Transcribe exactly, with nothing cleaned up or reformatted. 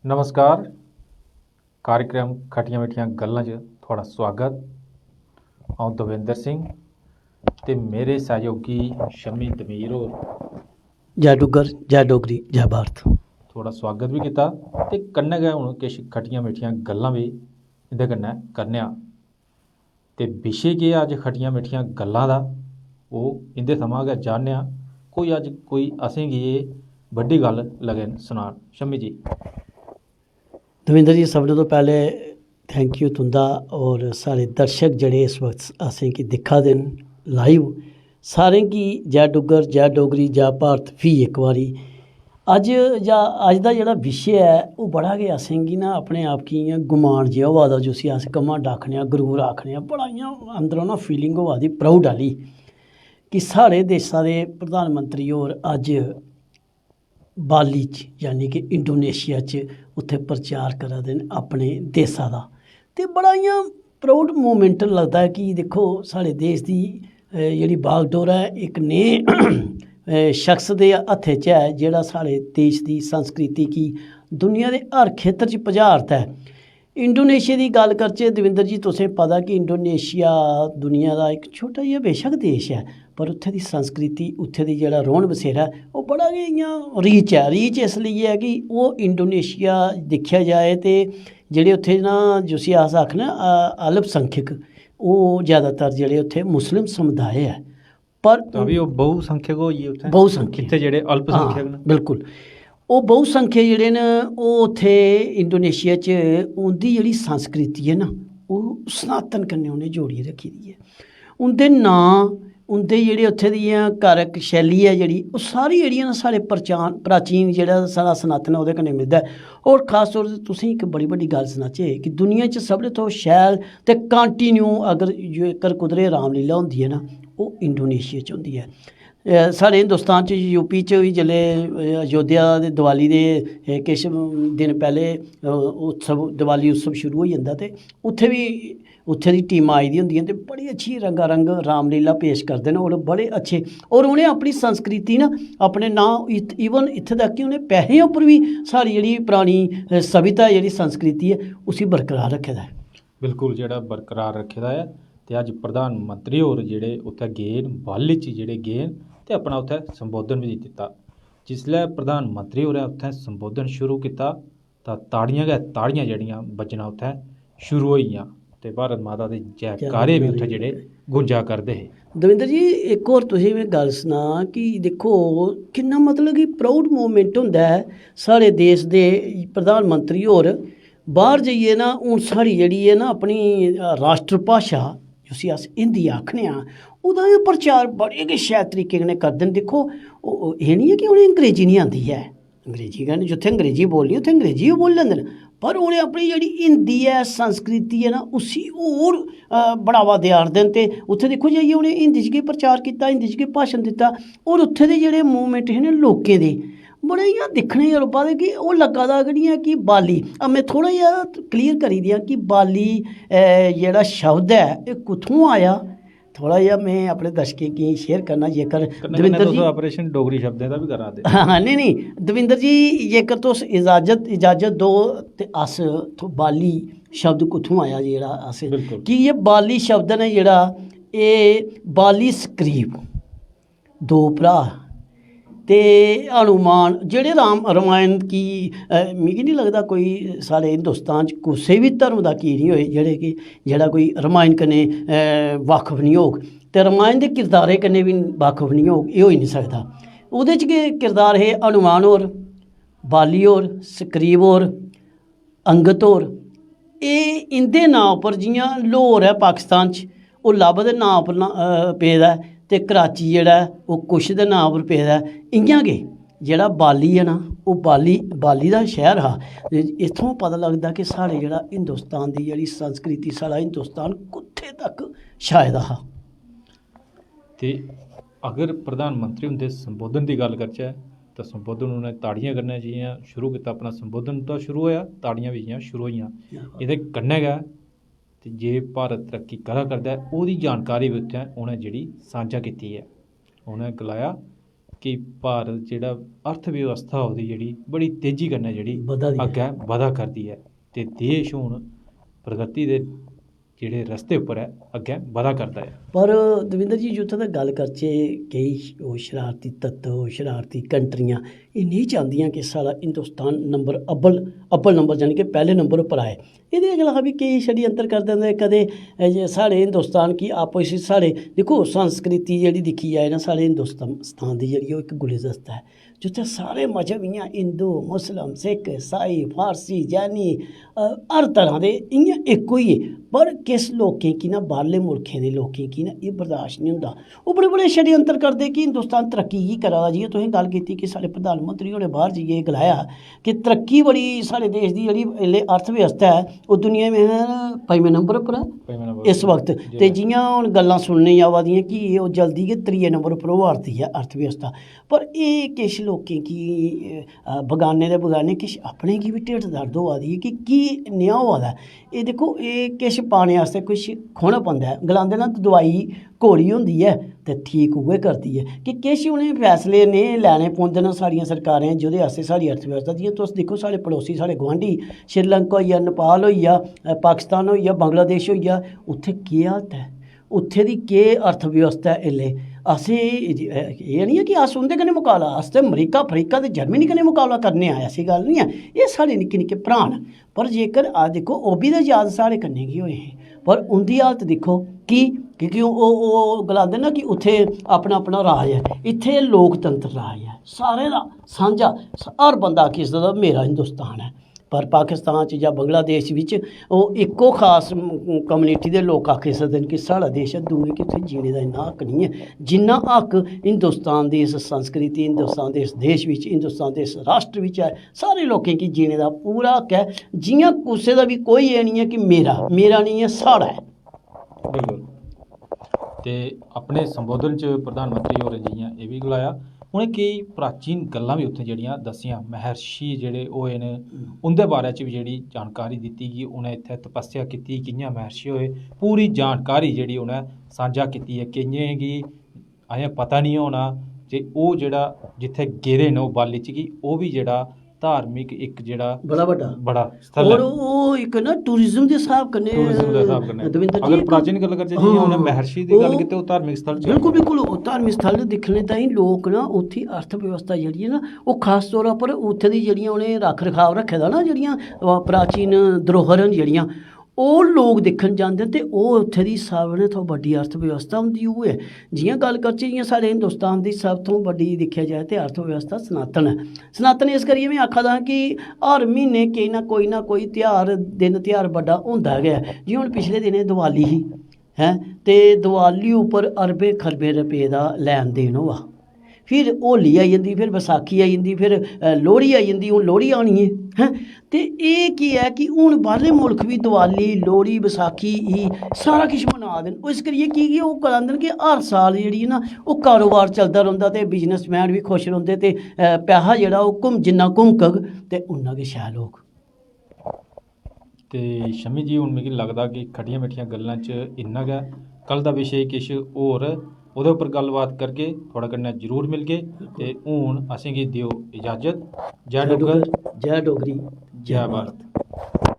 नमस्कार, कार्यक्रम खट्टियां मिट्ठियां गल्लां च थुआढ़ा सुआगत। अ'ऊं देवेंद्र सिंह ते मेरे सैहयोगी शम्मी तमीर होर जय डुग्गर, जय डोगरी, जय भारत। थुआढ़ा सुआगत बी कीता ते कन्नै गै हून किश खट्टियां मिट्ठियां गल्लां बी इं'दे कन्नै करने आं। ते विशे केह् ऐ अज्ज खट्टियां मिट्ठियां गल्लां दा, ओह् इं'दे थमां गै जानने आं। कोई अज्ज कोई असेंगी एह् बड्डी गल्ल लगे सनान। शम्मी जी। दविंदर जी, सभनें तो पैह्ले thank you तुं'दा, और साढ़े दर्शक जेह्ड़े इस वक्त असेंगी दिक्खा दे न live, सारें गी जय डुग्गर, जय डोगरी, जय भारत। फ्ही इक बारी अज्ज जां अज्ज दा जेह्ड़ा विशे ऐ, ओह् बड़ा गै असेंगी ना अपने आप गी इ'यां गुमान जेहा होआ दा, जिसी अस घमंड आखने आं, गरूर आखने आं, बड़ा इ'यां अंदरों ना feeling होआ दी proud आह्ली कि साढ़े देशा दे प्रधानमंत्री होर अज्ज बाली च, यानी कि इंडोनेशिया च, उत्थै प्रचार करा दे न अपने देसा दा। ते बड़ा इ'यां proud moment लगदा ऐ कि दिक्खो, साढ़े देश दी, अ, जेह्ड़ी बागडोर ऐ, इक नेह्, अ, शख्स दे हत्थै च ऐ, जेह्ड़ा साढ़े देश दी संस्कृति गी दुनिया दे हर खेतर च पजारदा ऐ। इंडोनेशिया दी गल्ल करचै, दविंदर जी, तुसें पता कि इंडोनेशिया दुनिया दा इक छोटा जेहा बेशक देश ऐ, पर उत्थै दी संस्कृति, उत्थै दी जेह्ड़ा रौह्न बसेरा ऐ, ओह् बड़ा गै इ'यां rich ऐ। Rich इस लेई ऐ कि ओह् इंडोनेशिया दिक्खेआ जाए ते जेह्ड़े उत्थै ना, जिसी अस आखने आं, अ-, अल्पसंख्यक, ओह् जैदातर जेह्ड़े उत्थै मुस्लिम समुदाय ऐ। पर तां बी ओह् बहुसंख्यक होई गे उत्थै। बहुसंख्यक। इत्थै जेह्ड़े अल्पसंख्यक हां, न। बिल्कुल। ओह् बहुसंख्यक जेह्ड़े न, ओह् उत्थै इंडोनेशिया च उं'दी जेह्ड़ी संस्कृति ऐ ना, ओह् सनातन कन्नै उ'नें जोड़ियै रक्खी दी ऐ। उं'दे नांऽ, उं'दे जेह्ड़े उत्थै दियां कारक शैली ऐ जेह्ड़ी, ओह् सारी जेह्ड़ियां न साढ़े परचान-, प्राचीन जेह्ड़ा साढ़ा सनातन ऐ ओह्दे कन्नै मिलदा ऐ। होर खास तौर ते तुसें गी इक बड़ी बड्डी गल्ल सनाचै कि दुनिया च सभनें थमां शैल ते continue अगर जेकर कुदरै रामलीला होंदी ऐ ना, ओह् इंडोनेशिया च होंदी ऐ। अ, साढ़े हिंदुस्तान च, यूपी च बी जेल्लै, अ, अयोध्या दे दिवाली दे, अ, किश दिन पैह्ले, अ, उत्सव, दिवाली उत्सव शुरू होई जंदा ते उत्थै बी, उत्थै दी टीमां आई दी होंदियां ते बड़ी अच्छी रंगारंग रामलीला पेश करदे न और बड़े अच्छे, और उ'नें अपनी संस्कृति ना अपने नां इत-, even इत्थै तक कि उ'नें पैहें उप्पर बी साढ़ी जेह्ड़ी परानी, अ, सभ्यता, जेह्ड़ी संस्कृति ऐ, उसी बरकरार रक्खे दा ऐ। बिल्कुल, जेह्ड़ा बरकरार रक्खे दा ऐ। ते अज्ज प्रधानमंत्री होर जेह्ड़े उत्थै गे न, बाली च जेह्ड़े गे न ते अपना उत्थै संबोधन बी दित्ता। जिसलै प्रधानमंत्री होरें उत्थै संबोधन शुरू कीता तां ताड़ियां गै ताड़ियां जेह्ड़ियां बज्जना उत्थै शुरू होई गेइयां ते भारत माता दे जयकारे बी उत्थै जेह्ड़े गूंजा करदे हे। दविंदर जी, इक होर तुसें में गल्ल सनां कि दिक्खो, किन्ना मतलब कि proud moment होंदा ऐ साढ़े देश दे प्रधानमंत्री होर बाह्र जाइयै ना, हून साढ़ी जेह्ड़ी ऐ ना अपनी, अ, राश्ट्र भाशा, जिसी अस हिंदी आखने आं, ओह्दा बी प्रचार बड़े गै शैल तरीके कन्नै करदे न। दिक्खो, ओह्, ओह्, एह् निं ऐ कि उ'नें अंग्रेजी निं आंदी ऐ, अंग्रेजी गै निं, जित्थै अंग्रेजी बोलनी उत्थै अंग्रेजी बी बोली लैंदे न, पर उ'नें अपनी जेह्ड़ी हिंदी ऐ, संस्कृति ऐ ना, उसी होर, अ, बढ़ावा देआ 'रदे न। ते उत्थै दिक्खो जाइयै उ'नें हिंदी च गै प्रचार कीता, हिंदी च गै भाशन दित्ता, होर उत्थै दे जेह्ड़े movement हे ना लोकें दे, बड़े इ'यां दिक्खने गी लब्भा दे कि ओह् लग्गा दा गै निं ऐ कि बाली, अ, में थोह्ड़ा जेहा clear करी देआं कि बाली, अ, जेह्ड़ा शब्द ऐ, एह् कुत्थुआं आया? थोह्ड़ा जेहा में अपने दर्शकें गी share करना, जेकर कन्नै कन्नै दविंदर तुस जी operation डोगरी शब्दें दा बी करा दे। हां, हां, नेईं, नेईं, दविंदर जी, जेकर तुस इजाजत, इजाजत दो ते अस थो-, बाली शब्द कुत्थुआं आया जेह्ड़ा अस, बिल्कुल। कि एह् बाली शब्द न जेह्ड़ा, एह् बाली सुग्रीव, दो भ्राऽ ते हनुमान, जेह्ड़े राम, रमायण गी, अ, मिगी निं लगदा कोई साढ़े हिंदुस्तान च कुसै बी धर्म दा की निं होए, जेह्ड़े कि, जेह्ड़ा कोई रमायण कन्नै, अ, वाकफ निं होग ते रमायण दे किरदारें कन्नै बी वाकफ निं होग, एह् होई निं सकदा। ओह्दे च गै किरदार हे हनुमान होर, बाली होर, सुग्रीव होर, अंगत होर, एह् इं'दे नांऽ उप्पर, जि'यां लाहौर ऐ पाकिस्तान च, ओह् लव दे नांऽ उप्पर ना, अ, पेदा ऐ, ते कराची जेह्ड़ा ऐ, ओह् कुश दे नांऽ उप्पर पेदा ऐ। इ'यां गै जेह्ड़ा बाली ऐ ना, ओह् बाली, बाली दा शैह्र हा। ते इत्थुआं पता लगदा कि साढ़े जेह्ड़ा हिंदुस्तान दी जेह्ड़ी संस्कृति, साढ़ा हिंदुस्तान कुत्थै तक छाए दा हा। ते अगर प्रधानमंत्री हुंदे संबोधन दी गल्ल करचै, तां संबोधन उ'नें ताड़ियें कन्नै जि'यां शुरू कीता, अपना संबोधन उत्थुआं शुरू होआ, ताड़ियां बी जि'यां शुरू होइयां। क्या बात। एह्दे कन्नै गै ते जे भारत तरक्की करा करदा ऐ, ओह्दी जानकारी बी उत्थै उ'नें जेह्ड़ी सांझा कीती ऐ। उ'नें गलाया कि भारत जेह्ड़ा अर्थव्यवस्था ओह्दी जेह्ड़ी बड़ी तेजी कन्नै जेह्ड़ी बधा दी ऐ। अग्गें बधा करदी ऐ ते देश हून प्रगति दे जेह्ड़े रस्ते उप्पर ऐ, अग्गें बधा करदा ऐ। पर दविंदर जी, जित्थै तक गल्ल करचै, केई श-, ओह् शरारती तत्व, शरारती कंट्रियां एह् नेईं चांह्दियां कि साढ़ा हिंदुस्तान नंबर अव्वल, अव्वल नंबर, यानी कि पैह्ले नंबर उप्पर आए। एह्दे खलाफ बी केई षड्यंत्र करदे न। कदें, अ, जे साढ़े हिंदुस्तान गी आपस च साढ़े, दिक्खो, संस्कृति जेह्ड़ी दिक्खी जाए ना, साढ़े हिंदुस्तान दी जेह्ड़ी, ओह् इक गुलदस्ता ऐ, जित्थै सारे मजहब इ'यां हिंदू, मुस्लिम, सिख, ईसाई, फारसी, जैनी, अ, हर तरह दे इ'यां इक होई गे। पर किश लोकें गी ना, बाह्रले मुल्खें दे लोकें गी ना, एह् बर्दाश्त निं होंदा। ओह् बड़े बड़े षड्यंत्र करदे कि हिंदुस्तान तरक्की की करा दा। जि'यां तुसें गल्ल कीती कि साढ़े प्रधानमंत्री होरें बाह्र जाइयै गलाया कि तरक्की बड़ी साढ़े देश दी जेह्ड़ी इसलै अर्थव्यवस्था ऐ, ओह् दुनिया में पंजमें नंबर उप्पर ऐ पंजमें नंबर इस उप्पर। वक्त। जी। ते जि'यां हून गल्लां सुनने गी आवा दियां कि ओह् जल्दी गै त्रिये नंबर उप्पर होआ 'रदी ऐ अर्थव्यवस्था। पर एह् किश लोकें गी, अ, बगाने दे बगाने, किश अपने गी बी ढिड्ड दर्द होआ दी कि की नेहा होआ दा ऐ। एह् दिक्खो, एह् किश पाने आस्तै कुछ खोना पौंदा ऐ। गलांदे न, दवाई कौड़ी होंदी ऐ ते ठीक उ'ऐ करदी ऐ। कि किश उ'नें फैसले नेह् लैने पौंदे न साढ़ियां सरकारें, जेह्दे आस्तै साढ़ी अर्थव्यवस्था, जि'यां तुस दिक्खो, साढ़े पड़ोसी, साढ़े गुआंढी, श्रीलंका होई गेआ, नेपाल होई गेआ, अ, पाकिस्तान होई गेआ, बंगलादेश होई गेआ, उत्थै केह् हालत ऐ? उत्थै दी केह् अर्थव्यवस्था ऐ इसलै? असें एह्, एह् निं ऐ कि अस उं'दे कन्नै मकाबला, अस ते अमरीका, अफ्रीका ते जर्मनी कन्नै मकाबला करने आं, ऐसी गल्ल निं ऐ। एह् साढ़े निक्के निक्के भ्राऽ न। पर जेकर अस दिक्खो, ओह् बी ते आजाद साढ़े कन्नै गै होए हे, पर उं'दी हालत दिक्खो। की? क्योंकि ओह्, ओह्, ओह् गलांदे ना कि उत्थै अपना अपना राज ऐ, इत्थै लोकतंत्र राज ऐ, सारें दा सांझा, स-, हर बंदा आखी सकदा मेरा हिंदुस्तान ऐ। पर पाकिस्तान च जां बंगलादेश बिच ओह् इक्को खास म-, कम्युनिटी दे लोक आखी सकदे न कि साढ़ा देश ऐ, दूए गी उत्थै जीने दा इन्ना हक निं ऐ जिन्ना हक हिंदुस्तान दी इस संस्कृति, हिंदुस्तान दे इस देश बिच, हिंदुस्तान दे इस राष्ट्र बिच ऐ। सारे लोकें गी जीने दा पूरा हक ऐ। जि'यां कुसै दा बी कोई एह् निं ऐ कि मेरा, मेरा निं ऐ, साढ़ा ऐ। बिल्कुल। ते अपने संबोधन च प्रधानमंत्री होरें जि'यां एह् बी गलाया, उ'नें केई प्राचीन गल्लां बी उत्थें जेह्ड़ियां दस्सियां, महर्षि जेह्ड़े होए न, उं'दे बारे च बी जेह्ड़ी जानकारी दित्ती कि उ'नें इत्थें तपस्या कीती, कि'यां महर्षि होए, पूरी जानकारी जेह्ड़ी उ'नें सांझा कीती ऐ। केइयें गी अजें पता निं होना जे ओह् जेह्ड़ा जित्थें गेदे न ओह् बाली च, कि ओह् बी जेह्ड़ा धार्मिक इक जेह्ड़ा बड़ा बड्डा। बड़ा स्थल और ऐ। ओह् इक ना tourism दे स्हाब कन्नै, tourism दे स्हाब कन्नै। दविंदर जी, अगर इक प्राचीन गल्ल करचै, जि'यां हां, उ'नें महर्षि दी गल्ल ओह् कीती, ओह् धार्मिक स्थल च बिल्कुल, ऐ। बिल्कुल, ओह् धार्मिक स्थल दिक्खने ताईं लोक ना उत्थै अर्थव्यवस्था जेह्ड़ी ऐ ना, ओह् खास तौरा पर उत्थै दी जेह्ड़ियां उ'नें रक्ख रखाव रक्खे दा ना, जेह्ड़ियां, अ, प्राचीन धरोहर न जेह्ड़ियां, ओह् लोक दिक्खन जंदे ते ओह् उत्थै दी सभनें थमां बड्डी अर्थव्यवस्था होंदी ओह् ऐ। जि'यां गल्ल करचै, जि'यां साढ़े हिंदुस्तान दी सब थमां बड्डी दिक्खेआ जाए ते अर्थव्यवस्था सनातन ऐ। सनातन इस करियै में आखा दा कि हर म्हीने केई ना कोई ना कोई त्यहार, दिन त्यहार बड्डा होंदा गै ऐ। जि'यां हून पिछले दिनें दिवाली ही, हैं, ते दिवाली उप्पर अरबें खरबें रपेऽ दा लैन देन होआ। फिर होली आई जंदी, फिर बसाखी आई जंदी, फिर, अ, लोह्ड़ी आई जंदी, हून लोह्ड़ी आनी ऐ, हैं। ते एह् केह् ऐ कि हून बाह्रले मुल्ख बी दिवाली, लोह्ड़ी, बसाखी, ईद, सारा किश मना दे न। ओह् इस करियै की, कि ओह् गलांदे न कि हर साल जेह्ड़ी ना, ओह् कारोबार चलदा रौंह्दा ते businessman बी खुश रौंह्दे ते, अ, पैहा जेह्ड़ा ओह् घुम-, जिन्ना घुमकग ते उन्ना गै शैल होग। ते शमी जी, हून मिगी लगदा कि खट्टियां मिट्ठियां गल्लां च इन्ना गै। कल दा विशे किश होर, ओह्दे उप्पर गल्लबात करगे, थुआढ़े कन्नै जरूर मिलगे। ते हून असेंगी देओ इजाजत। जय जय डुग्गर, डुग्गर, जय डोगरी, जय जय भारत। भारत।